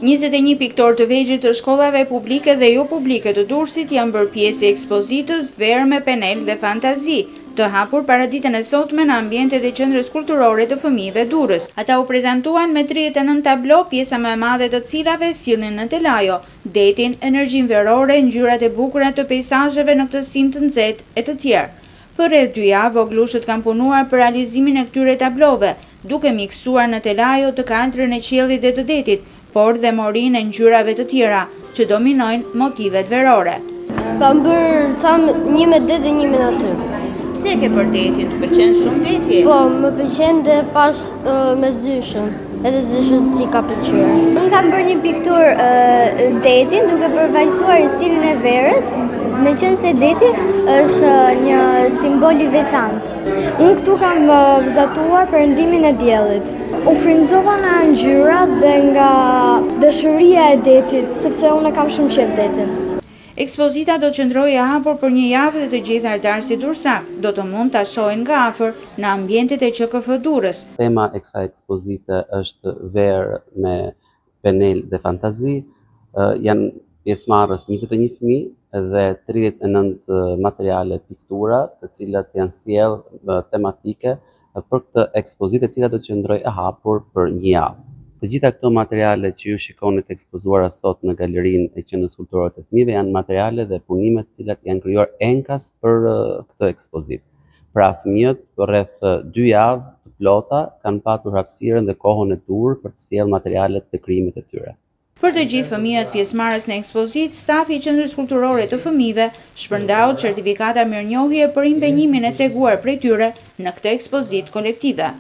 21 piktorë të vegjël të shkollave publike dhe jo publike të Durrësit janë bërë pjesë e ekspozitës Verë me penel dhe fantazi, të hapur paraditen e sotme në ambientet e Qendrës Kulturore të Fëmijëve Durrës. Ata u prezantuan me 39 tablo, pjesa më e madhe të cilave sillnin në telajo detin, energjinë verore, ngjyrat e bukura të peisazheve në këtë stinë të nxehtë e të tjerë. Për rreth dy javë, vogëlushët kanë punuar për realizimin e këtyre tablove, duke miksuar në telajo të kaltrën e qiellit dhe të detit, por dhe morinë e ngjyrave të tjera, që dominojnë motivet verore. Kam bërë ca një me det dhe një me natyrë. Pse e ke bërë detin? Të pëlqen shumë deti? Po, më pëlqen dhe pashë me zyshën, edhe zyshës i ka pëlqyer. Unë kam bërë një pikturë detin duke përfaqësuar stilin e verës, meqenëse deti është një simbol i veçantë. Unë këtu kam vizatuar perëndimin e diellit. U frymëzova nga ngjyrat dhe nga dashuria e detit, sepse unë e kam shumë qejf detin. Ekspozita do të qëndrojë e hapur për një javë dhe të gjithë artdashësit durrsakë do të mund ta shohin nga afër në ambientet e QKF Durrës. Tema e kësaj ekspozite është verë me penel dhe fantazi. Janë pjesëmarrës 21 fëmijë dhe 39 materiale piktura, të cilat janë sjellë tematike për këtë ekspozitë e cila do të qëndrojë e hapur për një javë. Të gjitha këto materiale që ju shikoni të ekspozuara sot në galerinë e Qendrës Kulturore të Fëmijëve janë materiale dhe punime të cilat janë krijuar enkas për këtë ekspozitë. Pra fëmijët për rreth dy javë të plota kanë patur hapësirën dhe kohën e duhur për të sjellë materialet dhe krijimet e tyre. Për të gjithë fëmijët pjesëmarrës në ekspozitë, stafi i Qendrës Kulturore të Fëmijëve shpërndau certifikata mirënjohje për impenjimin e treguar prej tyre në këtë ekspozitë kolektive.